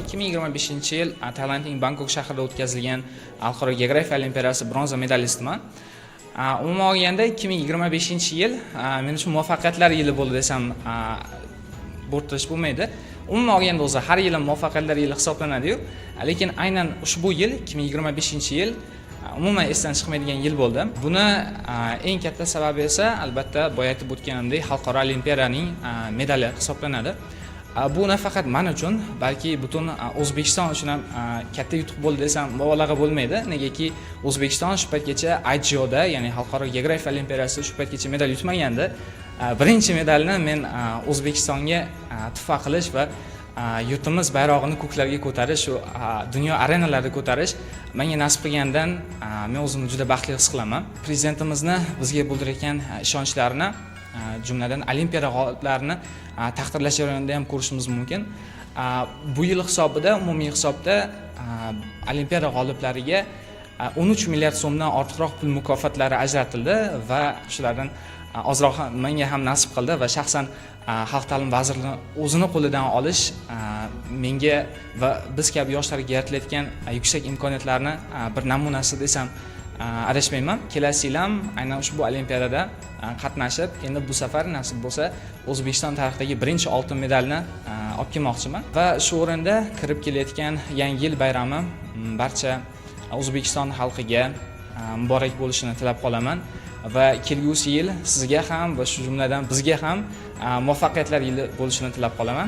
2025 yil Tailandning Bangkok shahrida o'tkazilgan xalqaro geografiya olimpiadasi bronza medalistiman. Umuman olganda, 2025 yil men uchun muvaffaqiyatlar yili bo'ldi desam, bo'rttirish bo'lmaydi. Umuman olganda, o'zi har yili muvaffaqiyatlar yili hisoblanadiyu, lekin aynan ushbu yil, 2025 yil umuman esdan chiqmaydigan yil bo'ldi. Buni eng katta sababi esa, albatta, boya aytib o'tganimdek, xalqaro olimpiadaning medali hisoblanadi. Bu nafaqat man uchun, balki butun O'zbekiston uchun ham katta yutuq bo'ldi desam, mubolag'a bo'lmaydi. Negaki O'zbekiston shu paytgacha IGOda, ya'ni xalqaro geografiya olimpiadasida shu paytgacha medal yutmagandi. Birinchi medalni men O'zbekistonga tuhfa qilish va yurtimiz bayrog'ini ko'klarga ko'tarish, shu dunyo arenalarida ko'tarish menga nasib qilganidan men o'zimni juda baxtli his qilaman. Prezidentimizni bizga bildirayotgan ishonchlarini, jumladan, olimpiada g'oliblarini taqdirlash jarayonida ham ko'rishimiz mumkin. Bu yil hisobida umumiy hisobda olimpiada g'oliblariga 13 milliard so'mdan ortiqroq pul mukofotlari ajratildi va shulardan ozroq menga ham nasib qildi va shaxsan Xalq ta'limi vazirini o'zini qo'lidan olish menga va biz kabi yoshlarga yaratilayotgan yuksak imkoniyatlarni bir namunasi desam, adashmayman. Kelasi yil ham aynan ushbu olimpiadada qatnashib, endi bu safar nasib bo'lsa, O'zbekiston tarixidagi birinchi oltin medalni olib kelmoqchiman. Va shu o'rinda kirib kelayotgan Yangi yil bayrami barcha O'zbekiston xalqiga muborak bo'lishini tilab qolaman va kelgusi yil sizga ham va shu jumladan bizga ham muvaffaqiyatlar yili bo'lishini tilab qolaman.